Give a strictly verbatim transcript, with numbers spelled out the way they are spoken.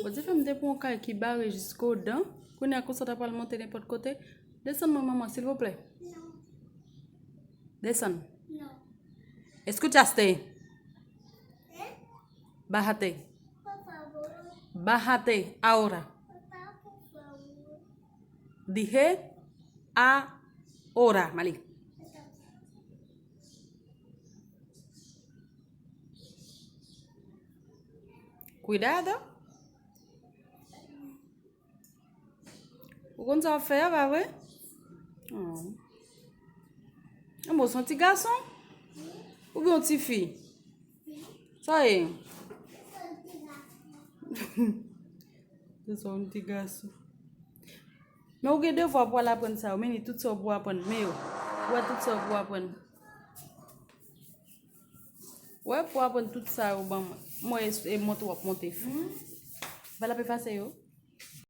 Bondye fè m te pran yon kay ki bare jiskodan. Kounye a konsa ta pral monte nenpòt kote. Desann mwen, manman, silvouplè. Desann. Escuchaste? Bájate. Bájate ahora. Dije ahora, Mali. Cuidado. Ou konn sa w ap fè a, pa vre? Oh. Anmò, se yon ti gason? Oubyen yon ti fi? Sa ye? Se sa, yon ti gason. Men ou gen devwa pou al aprann sa yo. Men li tout sa w pou aprann. Men yo. Ou wè tout sa w pou aprann. Ou wè pou aprann tout sa yo ban mwen. Mwen e, e monte w ap monte. Ba l ap efase yo.